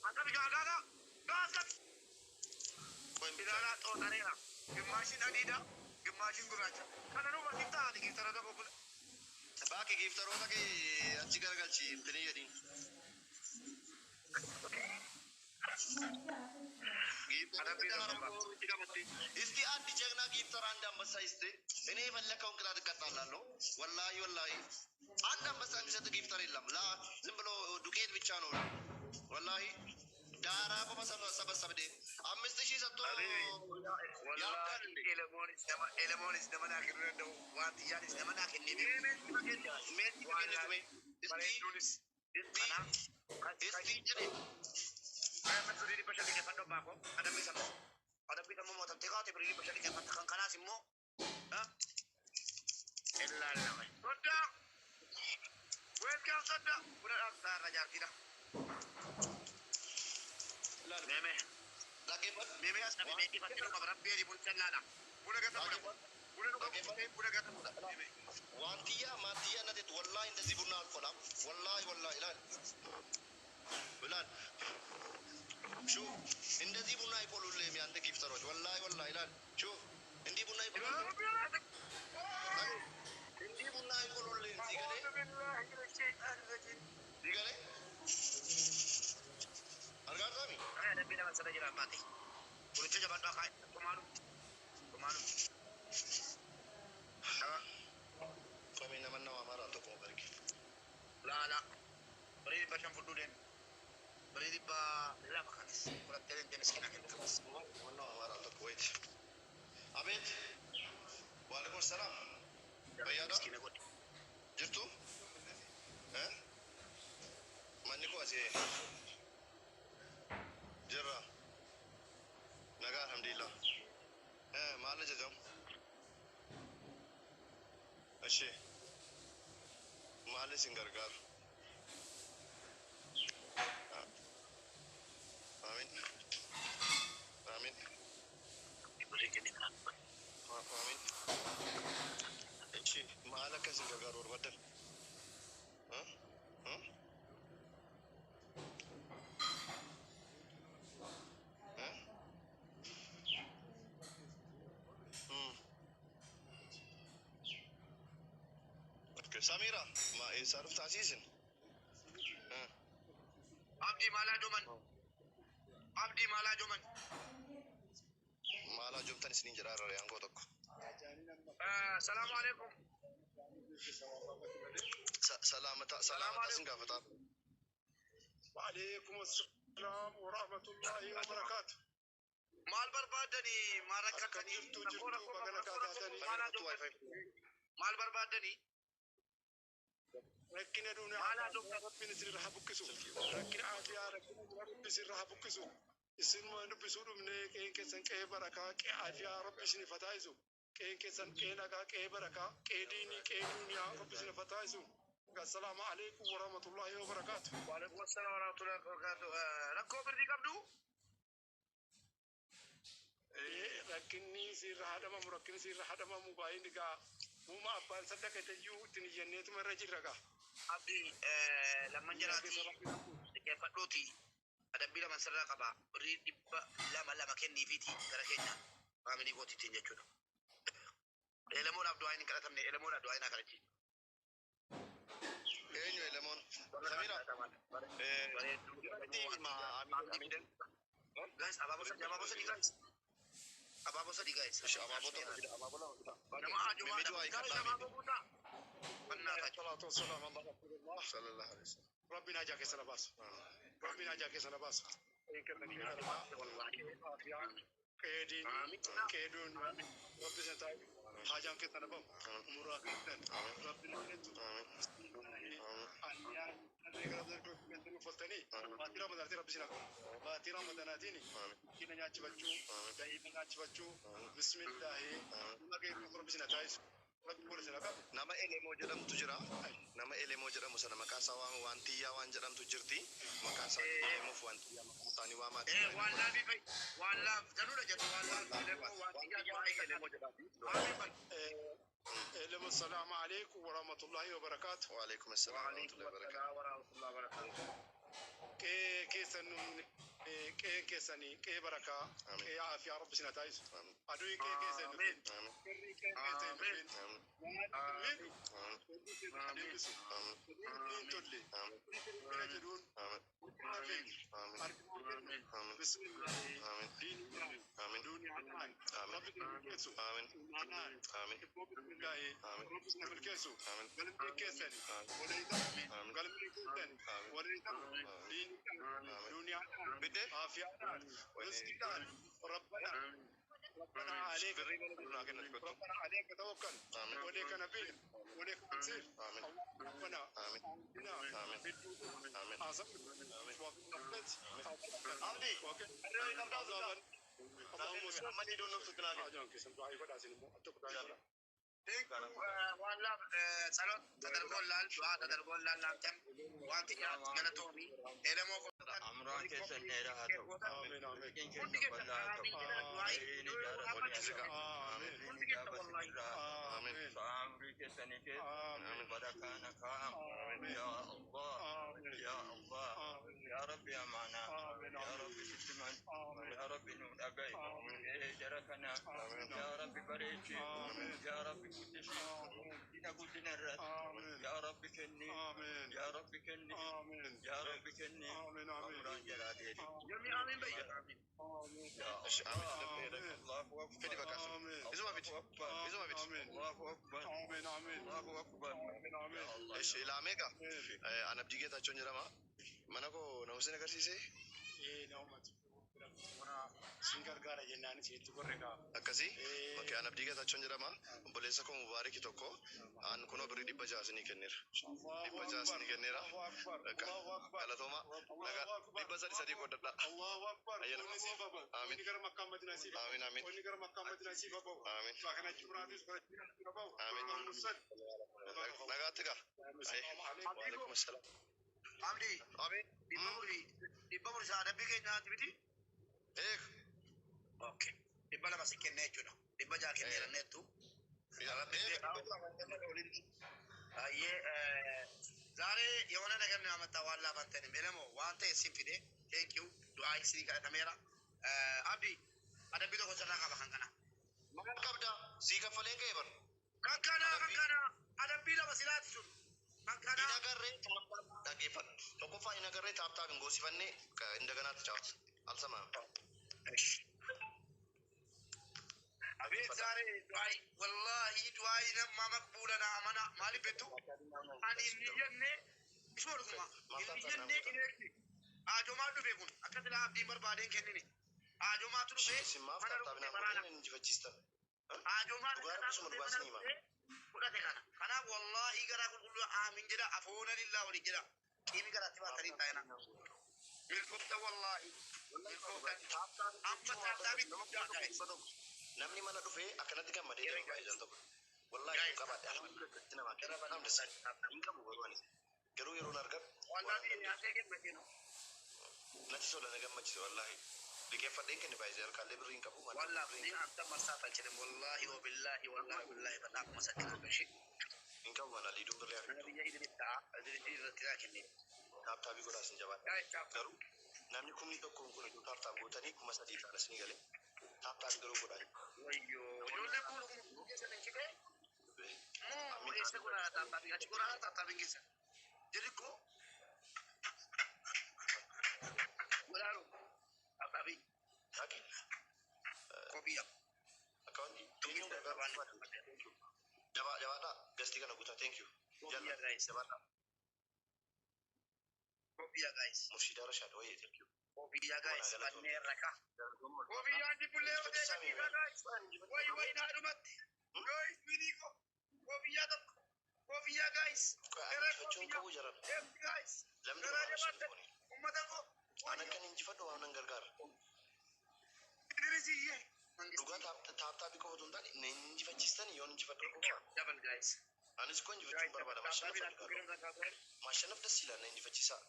Speaker 2: አቀብ ጋጋ ጋጋ ilaala xooxareera ግማሽን adiidha ግማሽን gurraacha kana nu bakki taa'ani giiftara tokko bula.
Speaker 1: Baaki giftaroota kee achi garagalchi intinii jedhiin. እስቲ አንድ ጀግና gifter አንድ አንበሳ ይስጥ። እኔ የፈለከውን ቅጣት እቀጣላለሁ። ወላሂ ወላሂ አንድ አንበሳ የሚሰጥ gifter የለም። ላ ዝም ብሎ ዱቄት ብቻ ነው። ወላሂ ዳራ ቆመ ሰበሰብዴ 5,000 ሰጥቶ ያብዳል እንዴ?
Speaker 2: Elemoonis nama naa kennuu danda'u waan xiyyaanis nama naa kennee
Speaker 1: እስቲ
Speaker 2: bareedduunis
Speaker 1: እስቲ
Speaker 2: kanaaf
Speaker 1: እስቲ jedhe.
Speaker 2: Birrii 500 liqeeffadhu abbaa koo. Adabbii sammuu. Adabbii sammuu mootamtee kaate birrii 500 liqeeffatta kan kanaas immoo. Illaalame. Soddaa. Welcome soddaa. Buna dhaamsaa irra jaartiidha. Meemee.
Speaker 1: Dhaggeeffadhu.
Speaker 2: Meemee as dhabe meetii fakkii qaba rabbii adii bulchan laala. Buna gata buna. Buna dhuga buna gata buna. Meemee.
Speaker 1: ዋንትያ ማንትያ ነቴት ወላሂ እንደዚህ ቡና አልቆላም። ወላሂ ወላሂ ይላል ብላል ሹፍ እንደዚህ ቡና አይቆሉልህም የአንተ ጊፍተሮች። ወላሂ ወላሂ ይላል ሹፍ እንዲህ ቡና አይቆሉልህም፣ እንዲህ ቡና አይቆሉልህም። ሲገሌ ሲገሌ አርጋርታሚ
Speaker 2: Adabbii lama sana jira abbaate. Bunicha jabaadhu akka kumaanu. Kumaanu.
Speaker 1: ቆሜ ነመናው አማራ tokko በርግ
Speaker 2: Laala. Birrii 500 fudhuu deemi. Birrii 200 kanas. Fudhattee deemtee miskiina kenna.
Speaker 1: ነመናው አማራ tokko ወይት አቤት ወአለይኩም ሰላም ፈያዳ
Speaker 2: Miskiina godhi.
Speaker 1: jirtu manni koo asii jirra nagaa alhamdulillah maal ajajamu እሺ maal isin gargaaru አሚን አሚን
Speaker 2: Birrii kenni.
Speaker 1: አሚን እሺ maal akka isin gargaaru barbaadan Samira, ma eessaa dhufta asiisin?
Speaker 2: Abdii maalaa jooman. Abdii maalaa jooman.
Speaker 1: Maalaa joomtan isiniin jedhaa irra yaangoo tokko.
Speaker 2: Salaamu alaikum.
Speaker 1: Salaamata salaamata isin gaafataa.
Speaker 3: وعليكم السلام ورحمة الله وبركاته.
Speaker 2: Maal barbaadanii maal rakkatanii
Speaker 3: Akkam jirtu jirtu bagana kaataatanii.
Speaker 2: maalaa joomtan maal barbaadanii
Speaker 3: Rakkina duuniyaa rabbiin isinirra haa buqqisu. Rakkina aafiyaa rakkina rabbi isinirra haa buqqisu. Isinuma dubbisuu dhumne qe'een keessan qe'ee barakaa qe'ee aafiyaa rabbi isinif haa taasisu. Qe'een keessan qe'ee nagaa qe'ee barakaa qe'ee diinii qe'ee duuniyaa rabbi isinif haa taasisu. Assalaamu alaikum warahmatullahi wabarakaatu.
Speaker 2: Waalaikum assalam warahmatullahi wabarakatuh. Rakkoo birrii qabdu
Speaker 3: Rakkinni sirra haadhamamu rakkinni sirra haadhamamu baay'een egaa uuma abbaan sadaqate iyyuu ittiin iyyanneetuma irra jirra gaa.
Speaker 2: Abdii lamman jiraati liqeeffadhuuti adabbii lama sirraa qaba birrii 200 kenniifiiti gara keenya faamilii kootiitiin jechuudha. Elemoodhaaf du'aa hin kadhatamne elemoodhaaf du'aa hin kadhachiisu.
Speaker 1: Eenyu elemoon? Samira.
Speaker 2: Guys, abaaboo sadii abaaboo sadii guys. Abaaboo sadii guys.
Speaker 1: እሺ abaaboo tokko fida abaaboo lama fida.
Speaker 2: Nama ajumaa
Speaker 1: Mimmi du'aa
Speaker 2: guys
Speaker 1: kadhaa
Speaker 2: abaaboo guutaa. Fannaa
Speaker 3: Salaatu wassalaam ala rasuulillah.
Speaker 1: sallallahu alaihi wasallam.
Speaker 3: Rabbiin hajaa keessa na baasu. Rabbiin hajaa keessa na baasu. Qe'een keessan qe'ee barakaa qe'ee qe'ee diinii qe'ee duuniyaa rabbi isin taasisu. Hajaan keessa na bahu. Umuraa keessan rabbi na kennu. Uffatanii baatii ramadaatiin rabbi isin haa qabu. Baatii ramadaatiin miskiina nyaachifachuu, daa'ima nyaachifachuu, bismillaahi nama geerru rabbi isin haa taasisu. Rabbi booda isin haa qabu.
Speaker 1: Nama Elemoo jedhamtu jira. Nama Elemoo jedhamu sana maqaa isaa waama Waantiyyaa waan jedhamtu jirti. Maqaa isaa Elemoof Waantiyyaa maqaa isaanii waamaati.
Speaker 2: Waan laafi fa'i waan laaf jaluudha jedhu waan laaf elemoo waan xiyyaa
Speaker 1: Elemoo jedhaati.
Speaker 3: Elemo salaamu alaikum warahmatullahi wabarakaatu.
Speaker 1: Waalaikum assalam warahmatullahi wabarakatuh.
Speaker 3: Qe'ee keessan qe'een keessanii qe'ee barakaa qe'ee aafiyaa rabbi isin haa taasisu. Aduun qe'ee keessa hin dhufin. Qirri qe'ee keessa hin dhufin. Waan miidhu deebisu. Hin tolle. Bira jedhuun hafin arginu kennu. Bismillaahi diiniidhaan duuniyaadhaan rabbi isin milkeessu. Imaanaan ibboo bismillaahi rabbi isin milkeessu. Galmee keessani waliin galmee keessani waliin diiniidhaan duuniyaadhaan
Speaker 1: Bidde?
Speaker 3: aafiyaadhaan riskiidhaan rabbanaan ربنا عليك
Speaker 1: Birrii mana jiru naa kennati kottu.
Speaker 3: ربنا عليك توكل
Speaker 1: آمين.
Speaker 3: وليك نبيل وليك نصير
Speaker 1: آمين.
Speaker 3: ربنا
Speaker 1: آمين.
Speaker 3: آتنا
Speaker 1: آمين.
Speaker 3: في الدنيا
Speaker 1: آمين.
Speaker 3: حسنة وفي الآخرة
Speaker 1: Abdi.
Speaker 3: وقنا عذاب اللهم صل
Speaker 1: Amma ni doon nuuf naa kenna.
Speaker 3: على سيدنا
Speaker 2: ዋላ ጸሎት ተደርጎላል፣ ዱዓ ተደርጎላል። አንተም ዋንቲ ገለቶሚ ኤለሞ
Speaker 4: Amraan keessan dheeraa haa ta'u.
Speaker 3: آمين آمين
Speaker 4: Riqiin keessan bal'aa haa ta'u. Hiriin ijaara
Speaker 3: آمين
Speaker 4: Hiriin ijaara sirraa haa ta'u.
Speaker 1: Amiin.
Speaker 4: Amrii keessanii keessa
Speaker 3: آمين
Speaker 4: barakaan kaa'am.
Speaker 3: آمين
Speaker 4: Yaa Allah.
Speaker 3: آمين
Speaker 4: Yaa Allah.
Speaker 3: آمين
Speaker 4: Yaa Rabbi amaanaa.
Speaker 3: آمين
Speaker 4: Yaa Rabbi sitti man.
Speaker 3: آمين
Speaker 4: Yaa Rabbi nu dhaga'i. Ee jara kana.
Speaker 3: آمين
Speaker 4: Yaa Rabbi bareechi.
Speaker 3: آمين.
Speaker 4: Yaa Rabbi guddisi.
Speaker 3: آمين
Speaker 4: Guddina guddina irratti.
Speaker 3: آمين
Speaker 4: Yaa Rabbi kenni.
Speaker 3: آمين
Speaker 4: Yaa Rabbi kenni.
Speaker 3: آمين
Speaker 4: Yaa Rabbi kenni.
Speaker 3: آمين آمين
Speaker 4: Amraan jalaa deebi.
Speaker 2: ጀሚ አሚን በይ አሚን
Speaker 3: آمين
Speaker 4: Yaa
Speaker 1: Ishi
Speaker 4: Allah.
Speaker 1: amiin.
Speaker 4: Allahu akbar.
Speaker 1: Fidi bakka.
Speaker 3: آمين
Speaker 1: Isuma fidi.
Speaker 4: Allahu akbar.
Speaker 1: Isuma fidi.
Speaker 3: آمين
Speaker 4: Allahu akbar.
Speaker 3: آمين آمين
Speaker 4: Allahu akbar.
Speaker 3: آمين آمين
Speaker 4: Ya Allah.
Speaker 1: Ishi ilaamee gaa.
Speaker 3: آمين
Speaker 1: An Abdii Geetaachoon jedhama. Mana koo nama sin agarsiise
Speaker 3: ee nama sin gargaara jennaan isinitti gorre gaa
Speaker 1: akkasii. Okay, an Abdii Geetaachoon jedhama. Obboleessa koo Mubaariki tokko. An kunoo birrii 600 isinii kenneera. 600 isinii kenneera.
Speaker 3: Allahu akbar
Speaker 1: Akka
Speaker 3: Allahu akbar
Speaker 1: galatooma. Nagaa 300 3 qoodadha.
Speaker 3: Allahu akbar
Speaker 1: Ayyana.
Speaker 3: Onni siif habahu
Speaker 1: Amiin.
Speaker 3: Onni gara makkaa madinaa siif habahu
Speaker 1: Amiin amiin.
Speaker 3: Onni gara makkaa madinaa siif habahu
Speaker 1: Amiin.
Speaker 3: Kana jumraatis gara siif habahu
Speaker 1: Amiin.
Speaker 3: Allahumma salli
Speaker 1: Nagaatti gaa.
Speaker 3: Assalamu alaikum
Speaker 1: Waalaikum assalaam.
Speaker 2: አብዲ
Speaker 1: Amiin.
Speaker 2: 400 isaa adabbii keenyaati miti
Speaker 1: Eeg.
Speaker 2: ኦኬ 200 si kennee jechuudha 600 kenneeranneettu አየ ዛሬ የሆነ ነገር ነው ያመጣ ዋላ ባንተንም ኤለሞ ዋንተ ሲን ፊዴ ቴንክ ዩ ዱዓ ሲኒ kadhatameera አብዲ adabbii tokko sirraa qaba kan kana
Speaker 1: Maal qabda? Sii kaffaleen ka'e bar.
Speaker 2: kan kana kan kana adabbii lama silaati sun kan kana
Speaker 1: Hin agarree taaptaap dhaggeeffadhu. Tokkoffaa hin agarree taaptaap hin goosifannee indaganaatti caawwata. Alsamaa.
Speaker 2: አቤት ዛሬ ዱዓይ ወላሂ ዱዓይ ነማ መቅቡለ ና አመና ማሊፍ ቤቱ ani inni jenne isuma dhuguma inni jenne ineekti aajomaa dhufe kun akka silaa abdiin barbaadeen kennine aajomaatu dhufe
Speaker 1: Isin maaf
Speaker 2: mana
Speaker 1: taaptaap
Speaker 2: dhufe
Speaker 1: naan
Speaker 2: baraana
Speaker 1: godhin hin injifachiistan?
Speaker 2: aajomaa
Speaker 1: Dhugaa
Speaker 2: dhaqaa
Speaker 1: akkasuma
Speaker 2: dhufe
Speaker 1: dhugaa
Speaker 2: mana
Speaker 1: isin hima.
Speaker 2: dhufe fudhate kana kanaaf wallaahi garaa qulqulluu aamin jedha afoona lillaa waliin jedha qiimi garaatti baatanii taa'ina milkoofta wallaahi milkoofta amma taaptaabii guddaa ta'e
Speaker 1: Namni mana dhufee akkanatti gammadee deema baay'ee tokko. Wallaahi hin qabaadhe alhamdulillah namaa kenna. Alhamdulillah hin qabu garuu ani. Garuu yeroon argadhu
Speaker 2: wallaahi nyaatee kennate no
Speaker 1: natti tola na gammachiise wallaahi. Liqeeffadheen kenne baay'ee harkaallee birrii hin qabu.
Speaker 2: والله እኔ አንተ መርሳት አልችልም። ወላሂ ወቢላሂ ወላሂ ወቢላሂ በጣም አመሰግናለሁ። እሺ
Speaker 1: Hin qabu mana liiduun birrii hafe.
Speaker 2: ነብየ ኢድሪስ ኢድሪስ
Speaker 1: Taaptaabii godhaas hin jabaadha. Garuu namni 1000 kun iddoo taaptaap gootanii 3000 ta'an isinii galee taaptaabii garuu godhaa.
Speaker 2: ወዮ ijoolleen kun dhuguma keessa hin cite moo eessa godhaa taaptaabii achi godhaa taaptaabiin keessa jirikko godhaaru taaptaabii
Speaker 1: Dhaqi
Speaker 2: kophiidha
Speaker 1: akkaawwanti eenyuun gargaaru jabaa jabaadhaa gastii kana guutaa thank you.
Speaker 2: Kopiya guys.
Speaker 1: Jabaadhaa
Speaker 2: Kopiya guys.
Speaker 1: Murshidaa Rashaad wayye thank you.
Speaker 2: Kopiya guys. Manneen rakaa. Kopiyaa jibullee odee gadiidha guys. Wayi wayi naa dhumatti. Guys miniiko. Kopiyaa tokko. Kopiyaa guys.
Speaker 1: Ani injifachuun qabu jaran.
Speaker 2: Guys.
Speaker 1: Lamni
Speaker 2: Garaa
Speaker 1: tokko
Speaker 2: jabaatan. Uummata koo.
Speaker 1: An akkan injifadhu waan nan gargaara.
Speaker 2: Idrisiyyee.
Speaker 1: Dhugaa taaptaabii qofa otoo hin taane na injifachiistanii yoon injifadhu qofa.
Speaker 2: Double guys.
Speaker 1: Anis koo injifachuun barbaada maashannaf argaadha. Maashannaf das ilaal na injifachiisaa.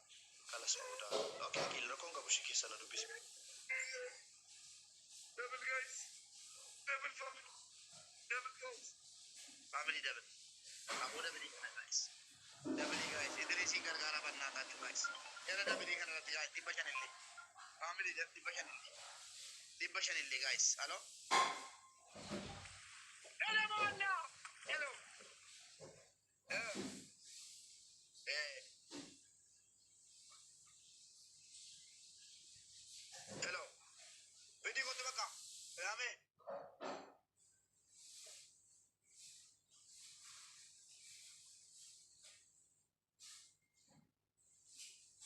Speaker 1: Kalas booda. Okay, aqiil rakkoon qabu ishee keessa na dubbise.
Speaker 2: Double guys. Double family. Double guys. Family double. Aboo double kana guys. Double guys. Idrisiin gargaara bannaataachuu guys. Jara double kana irratti guys 500 illee. Family 500 illee. 500 illee guys. Hello. Hello Mona. Hello. Eh. Hello. Bidi kottu bakka. Raame.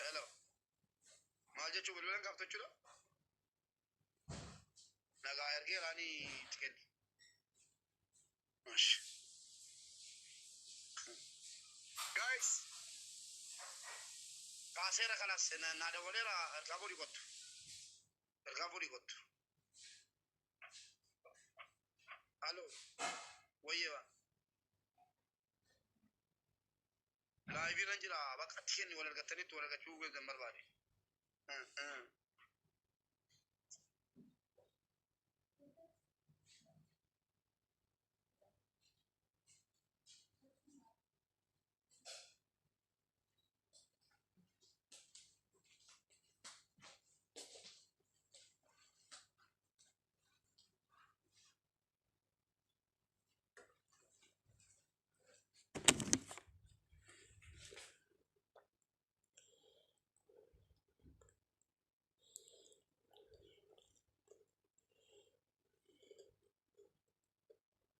Speaker 2: Hello. Maal jechuun bilbilan gaafatu jechuudha? Nagaa ergeeraanii itti kenni. Mash. Guys, kaaseera kanas na dawwaleera, ergaa fuudhii kottu. Ergaa fuudhii kottu. Alo, wayyeeba. Live irra jira, bakka itti kenni, wal argattanitti wal argachuu keessan barbaade.